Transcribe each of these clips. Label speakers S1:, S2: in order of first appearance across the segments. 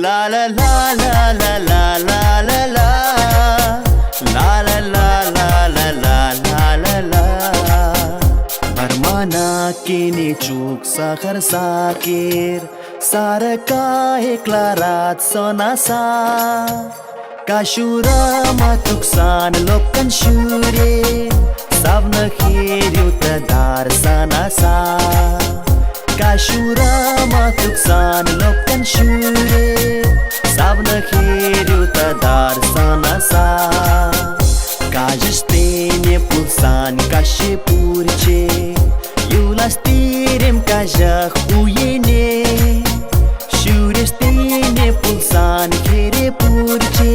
S1: La la la la la la la la la. La la la la la la la la la. Вӑрмана кӗнӗ чух сахӑр сакер Сарӑ кайӑк ларать сӑнаса. Каҫ урама тухсан лӑпкӑн ҫӳре, Савнӑ хӗрӳ тытар сӑнаса. Каҫ урама тухсан лӑпкӑн ҫӳре, Савнӑ хӗрӳ тытар сӑнаса. Каҫӑштене пулсан каҫҫи пурччӗ, Юлас терӗм каҫах уйне. Ҫӳрес теме пулсан хӗре пурччӗ,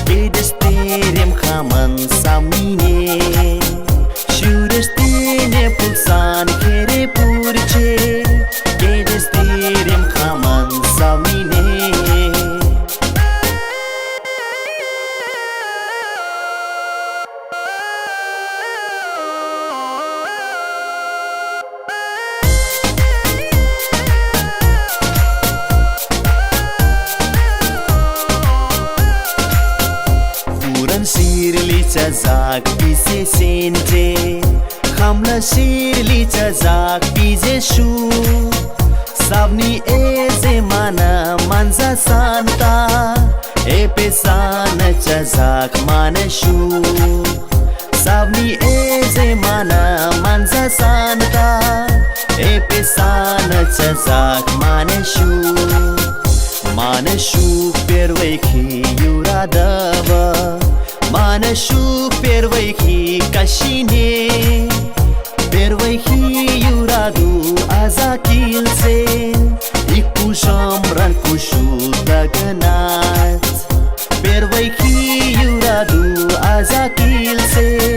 S1: Кӗтес терӗм хамӑн савнине. Ҫӳрес теме пулсан хӗре пурччӗ, Кӗтес терӗм хамӑн савнине. Хурӑн ҫырли часах писесен те, Хамла ҫырли часах писе ҫук. Савни эсӗ мана манса сан та, Эпӗ сана часах манӑ ҫук. Савни эсӗ мана манса сан та, Эпӗ сана часах манӑ ҫук. Манӑ ҫук первойхи юратӑва, Манӑ ҫук первойхи каҫхине. Первойхи юрату аса килсен, Ик куҫӑмран куҫҫуль тӑкӑнать. Первойхи юрату аса килсен.